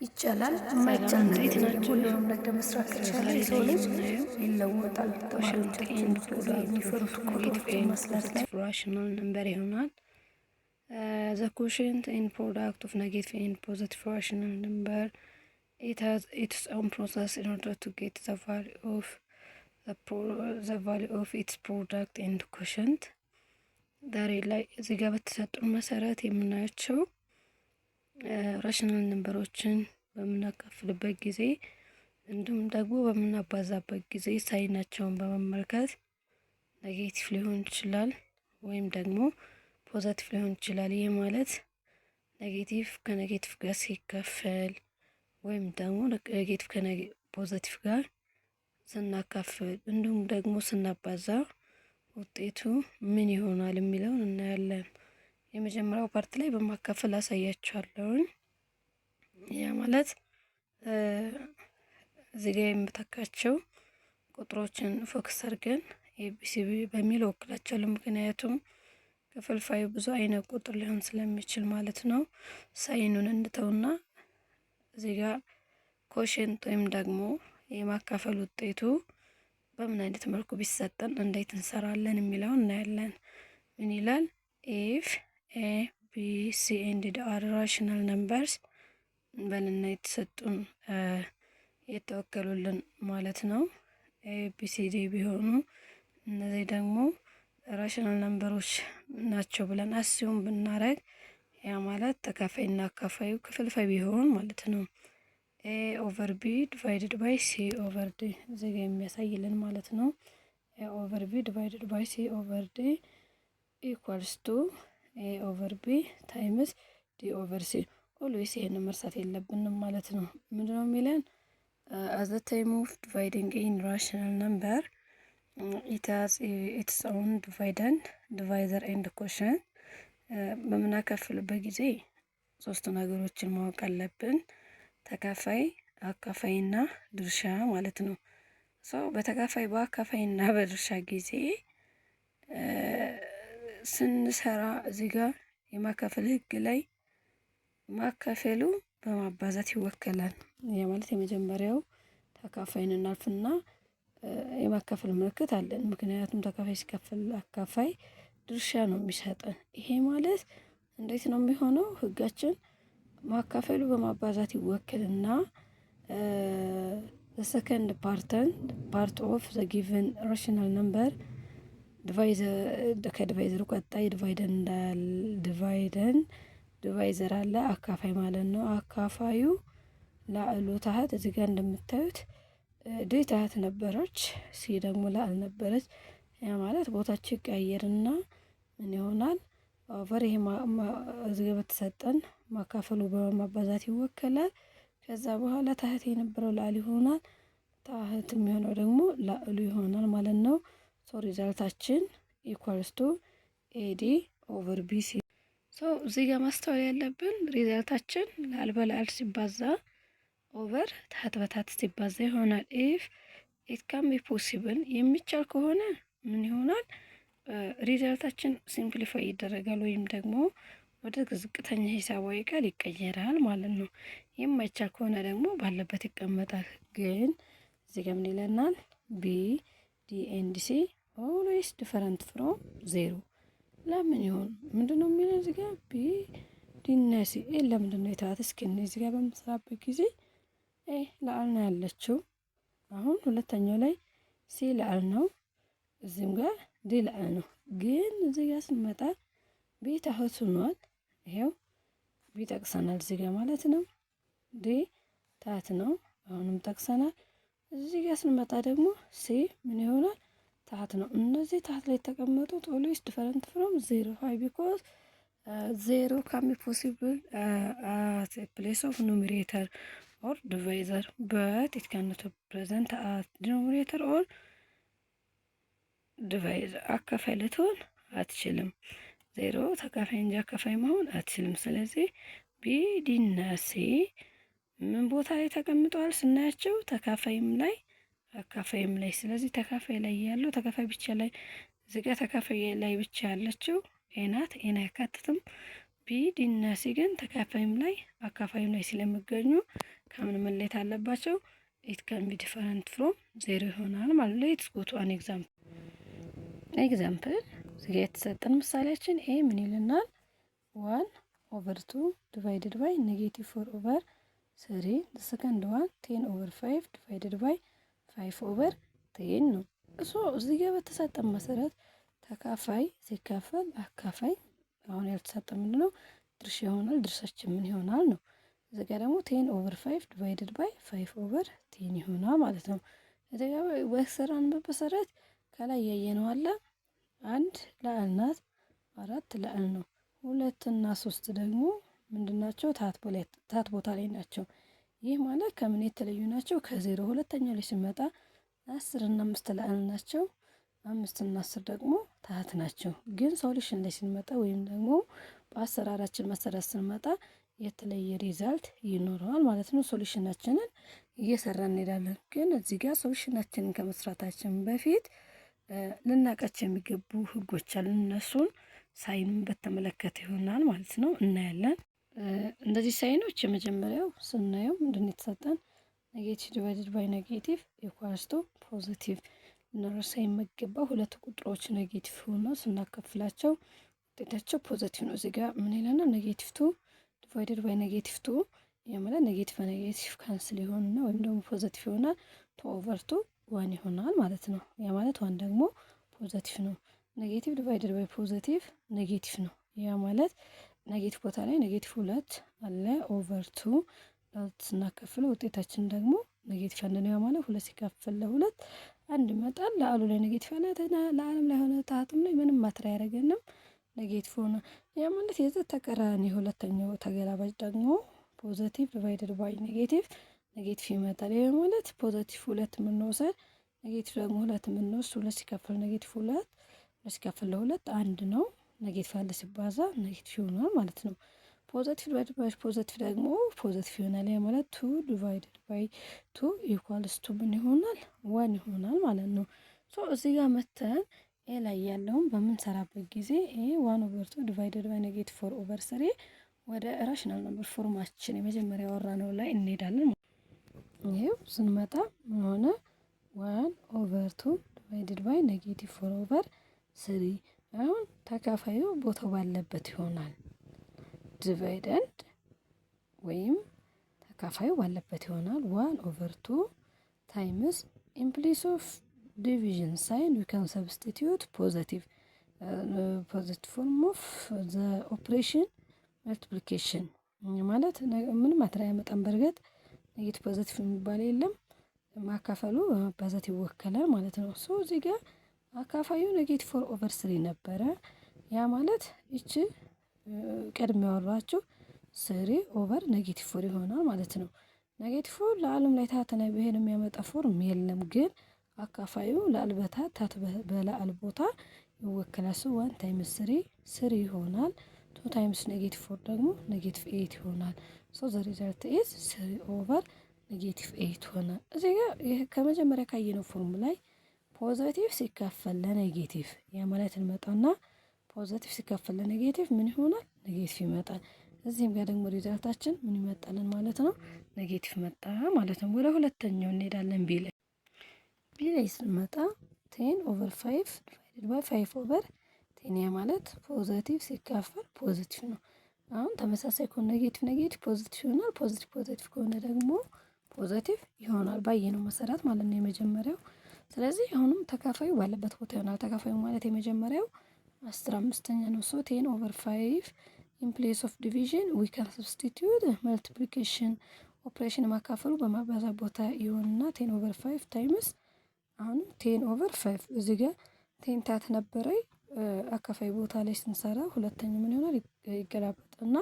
ይቻላል። የማይቻል ነገር እንዴት የለም። ናችሁ? ሁሉንም ነገር መስራት ከቻለ ዛሬ የሰው ላይ ልጅ የምናየው ይለወጣል። quotient ተማሪዎቻችን and ብዙ ጊዜ product of የሚፈሩት negative ቁጥሮችን and ማስላት ላይ positive rational number ይሆናል። The quotient and product of negative and positive rational number, it has its own process in order to get the value of its product and quotient። ዛሬ ላይ እዚህ ጋር በተሰጡን መሰረት የምናያቸው rational number ኦችን በምናካፍልበት ጊዜ እንዲሁም ደግሞ በምናባዛበት ጊዜ sign ኣቸውን በመመልከት negative ሊሆን ይችላል ወይም ደግሞ positive ሊሆን ይችላል። ይህ ማለት negative ከ negative ጋር ሲካፈል ወይም ደግሞ negative ከ positive ጋር ስናካፍል እንዲሁም ደግሞ ስናባዛ ውጤቱ ምን ይሆናል የሚለውን እናያለን። የመጀመሪያው part ላይ በማካፈል አሳያችኋለሁኝ። ያ ማለት እዚህ ጋር የምተካቸው ቁጥሮችን focus አድርገን ABCD በሚል ወክላቸዋለሁ። ምክንያቱም ክፍልፋዩ ብዙ አይነት ቁጥር ሊሆን ስለሚችል ማለት ነው። Sign ኡን እንተውና እዚህ ጋር quotient ወይም ደግሞ የማካፈል ውጤቱ በምን አይነት መልኩ ቢሰጠን እንዴት እንሰራለን የሚለውን እናያለን። ምን ይላል? If A, B, C and D are rational numbers እንበልና የተሰጡን የተወከሉልን ማለት ነው። A, B, C, D ቢሆኑ እነዚህ ደግሞ rational number ኦች ናቸው ብለን assume ብናረግ፣ ያ ማለት ተካፋይና አካፋዩ ክፍልፋይ ቢሆን ማለት ነው። A over B divided by C over D እዚህ ጋ የሚያሳይልን ማለት ነው። A over B divided by C over D equals to A over B times D over C። Always ይሄንን መርሳት የለብንም ማለት ነው። ምንድነው የሚለን? At the time of dividing any rational number, it has its own dividend, divisor and quotient። በምናካፍልበት ጊዜ ሶስቱ ነገሮችን ማወቅ አለብን። ተካፋይ፣ አካፋይና ድርሻ ማለት ነው። So በተካፋይ፣ በአካፋይና በድርሻ ጊዜ ስንሰራ እዚህ ጋር የማካፈል ህግ ላይ ማካፈሉ በማባዛት ይወከላል። ያ ማለት የመጀመሪያው ተካፋይን እናልፍና የማካፈል ምልክት አለን። ምክንያቱም ተካፋይ ሲካፈል አካፋይ ድርሻ ነው የሚሰጠን። ይሄ ማለት እንዴት ነው የሚሆነው? ህጋችን ማካፈሉ በማባዛት ይወክልና second part of the given rational number ከ divisor ኡ ቀጣይ dividend divisor አለ፣ አካፋይ ማለት ነው። አካፋዩ ላዕሉ ታህት እዚህ ጋር እንደምታዩት D ታህት ነበረች፣ C ደግሞ ላዕል ነበረች። ያ ማለት ቦታቸው ይቀያየርና ምን ይሆናል? Over ይሄ እዚህ ጋር በተሰጠን ማካፈሉ በማባዛት ይወከላል። ከዛ በኋላ ታህት የነበረው ላዕል ይሆናል። ታህት የሚሆነው ደግሞ ላዕሉ ይሆናል ማለት ነው። So result ኣችን equals to AD over BC። So እዚህ ጋር ማስተዋል ያለብን result ኣችን ላዕል በላዕል ሲባዛ over ታህት በታህት ሲባዛ ይሆናል። If it can be possible፣ የሚቻል ከሆነ ምን ይሆናል? Result ኣችን simplify ይደረጋል ወይም ደግሞ ወደ ዝቅተኛ ሂሳባዊ ቃል ይቀየራል ማለት ነው። የማይቻል ከሆነ ደግሞ ባለበት ይቀመጣል። ግን እዚህ ጋር ምን ይለናል? B, D and C always different from zero። ለምን ይሆን? ምንድነው የሚለው እዚህ ጋር? B, D እና C፣ A ለምንድን ነው የተዋት? እስኪ እዚህ ጋር በምንሰራበት ጊዜ A ላዕል ነው ያለችው። አሁን ሁለተኛው ላይ C ላዕል ነው፣ እዚህም ጋር D ላዕል ነው። ግን እዚህ ጋር ስንመጣ B ታህት ሆኗል። ይሄው B ጠቅሰናል እዚህ ጋር ማለት ነው። D ታህት ነው፣ አሁንም ጠቅሰናል። እዚህ ጋር ስንመጣ ደግሞ C ምን ይሆናል? ታህት ነው። እነዚህ ታህት ላይ የተቀመጡት always different from zero። Why? Because zero can be possible at place of numerator or divisor, but it can not present at denominator or divisor። አካፋይ ልትሆን አትችልም። ዜሮ ተካፋይ እንጂ አካፋይ መሆን አትችልም። ስለዚህ B, D እና C ምን ቦታ ላይ ተቀምጠዋል ስናያቸው ተካፋይም ላይ አካፋይም ላይ። ስለዚህ ተካፋይ ላይ ያለው ተካፋይ ብቻ ላይ እዚህ ጋር ተካፋይ ላይ ብቻ ያለችው A ናት። A ን አያካትትም። B፣ D እና C ግን ተካፋይም ላይ አካፋይም ላይ ስለሚገኙ ከምን መለየት አለባቸው? It can be different from zero ይሆናል ማለት ነው። Let's go to an example። እዚጋ የተሰጠን ምሳሌያችን A ምን ይልናል? One over two divided by negative four over three፣ second one 10 over five divided by five over 10 ነው። እሱ እዚህ ጋር በተሰጠን መሰረት ተካፋይ ሲካፈል አካፋይ አሁን ያልተሰጠ ምንድን ነው? ድርሻ ይሆናል። ድርሻችን ምን ይሆናል ነው። እዚህ ጋር ደግሞ 10 over five divided by five over 10 ይሆናል ማለት ነው። እዚህ ጋር በሰራንበት መሰረት ከላይ ያየነው አለ፣ አንድ ላዕል ናት፣ አራት ላዕል ነው። ሁለት እና ሶስት ደግሞ ምንድን ናቸው? ታህት ቦታ ላይ ናቸው። ይህ ማለት ከምን የተለዩ ናቸው? ከዜሮ። ሁለተኛው ላይ ስንመጣ 10 እና አምስት ላዕል ናቸው። አምስት እና 10 ደግሞ ታህት ናቸው። ግን solution ላይ ስንመጣ ወይም ደግሞ በአሰራራችን መሰረት ስንመጣ የተለየ result ይኖረዋል ማለት ነው። Solution ኣችንን እየሰራን እንሄዳለን። ግን እዚህ ጋር solution ኣችንን ከመስራታችን በፊት ልናውቃቸው የሚገቡ ህጎች አሉ። እነሱን sign ኡን በተመለከተ ይሆናል ማለት ነው፣ እናያለን። እንደዚህ sign ኦች የመጀመሪያው ስናየው ምንድን ነው የተሰጠን? Negative divided by negative equals to positive። ልንረሳ የማይገባ ሁለት ቁጥሮች negative ሆነው ስናካፍላቸው ውጤታቸው positive ነው። እዚህ ጋር ምን ይለናል? Negative two divided by negative two፣ ይህ ማለት negative በ negative cancel ይሆንና ወይም ደግሞ positive ይሆናል። Two over two one ይሆናል ማለት ነው። ያ ማለት one ደግሞ positive ነው። Negative divided by positive negative ነው። ያ ማለት negative ቦታ ላይ negative ሁለት አለ over two ስናከፍለው ውጤታችን ደግሞ negative አንድ ነው። ያ ማለት ሁለት ሲካፈል ለሁለት አንድ ይመጣል። ላዕሉ ላይ negative አለ፣ ላዕልም ላይ ሆነ ታህትም ላይ ምንም matter አያደርገንም። Negative ሆነ። ያ ማለት የዚህ ተቃራኒ ሁለተኛው ተገላባጭ ደግሞ positive divided by negative negative ይመጣል። ይህ ማለት positive ሁለት የምንወስድ negative ደግሞ ሁለት የምንወስድ ሁለት ሲካፈል negative ሁለት፣ ሁለት ሲካፈል ለሁለት አንድ ነው። Negative አለ ሲባዛ negative ይሆናል ማለት ነው። Positive divided by positive ደግሞ positive ይሆናል። ያ ማለት two divided by two equals to ምን ይሆናል? One ይሆናል ማለት ነው። So እዚህ ጋር መተን A ላይ ያለውን በምንሰራበት ጊዜ A one over two divided by negative four over three ወደ rational number form ኣችን የመጀመሪያ ያወራነው ላይ እንሄዳለን። ይሄው ስንመጣ ምን ሆነ? One over two divided by negative four over three። አሁን ተካፋዩ ቦታው ባለበት ይሆናል። Dividend ወይም ተካፋዩ ባለበት ይሆናል። One over two times in place of division sign we can substitute positive form of the operation multiplication ማለት ምንም matter አያመጣም። በእርግጥ negative positive የሚባል የለም። ማካፈሉ በማባዛት ይወከላል ማለት ነው። So እዚህ ጋር አካፋዩ negative four over three ነበረ። ያ ማለት ይቺ ቀድሜ ያወራኋችሁ three over negative four ይሆናል ማለት ነው። Negative four ላዕሉም ላይ ታህት ላይ ይሄን የሚያመጣ form የለም፣ ግን አካፋዩ ላዕል በታህት ታህት በላዕል ቦታ ይወከላል። So one times three three ይሆናል። Two times negative four ደግሞ negative eight ይሆናል። So the result is three over negative eight ሆነ። እዚህ ጋር ከመጀመሪያ ካየነው form ላይ positive ሲካፈል ለ negative፣ ያ ማለት እንመጣና positive ሲካፈል ለ negative ምን ይሆናል? Negative ይመጣል። እዚህም ጋር ደግሞ result ኣችን ምን ይመጣልን ማለት ነው? Negative መጣ ማለት ነው። ወደ ሁለተኛው እንሄዳለን። B ላይ፣ B ላይ ስንመጣ 10 over five divided by five over 10፣ ያ ማለት positive ሲካፈል positive ነው። አሁን ተመሳሳይ ከሆነ negative negative positive ይሆናል። Positive positive ከሆነ ደግሞ positive ይሆናል። ባየነው መሰረት ማለት ነው የመጀመሪያው። ስለዚህ አሁንም ተካፋዩ ባለበት ቦታ ይሆናል። ተካፋዩ ማለት የመጀመሪያው 10/5 ነው። So 10 over five in place of division we can substitute multiplication operation፣ ማካፈሉ በማባዛት ቦታ ይሆንና 10 over five times አሁንም 10 over five። እዚህ ጋር 10 ታህት ነበረ፣ አካፋይ ቦታ ላይ ስንሰራ ሁለተኛው ምን ይሆናል? ይገላበጥና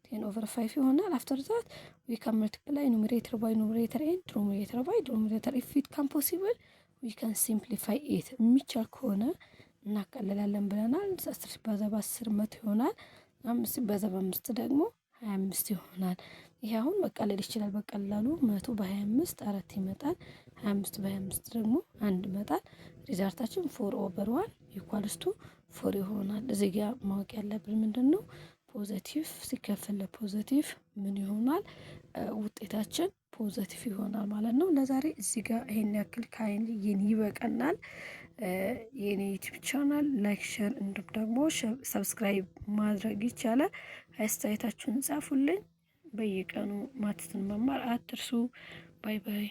10 over five ይሆናል። After that we can multiply numerator by numerator and denominator by denominator። If it can possible, we can simplify it። የሚቻል ከሆነ እናቃልላለን ብለናል። 10 ሲባዛ በ10 100 ይሆናል። አምስት ሲባዛ በአምስት ደግሞ 25 ይሆናል። ይሄ አሁን መቃለል ይችላል በቀላሉ። 100 በ25 አራት ይመጣል። 25 በ25 ደግሞ አንድ ይመጣል። Result ኣችን four over one equals to four ይሆናል። እዚህ ጋ ማወቅ ያለብን ምንድን ነው? Positive ሲከፈል ለ positive ምን ይሆናል? ውጤታችን positive ይሆናል ማለት ነው። ለዛሬ እዚህ ጋር ይሄን ያክል ካየን ይበቃናል። የኔ YouTube channel like፣ share እንዲሁም ደግሞ subscribe ማድረግ ይቻላል። አስተያየታችሁን ጻፉልኝ። በየቀኑ maths ን መማር አትርሱ። Bye bye።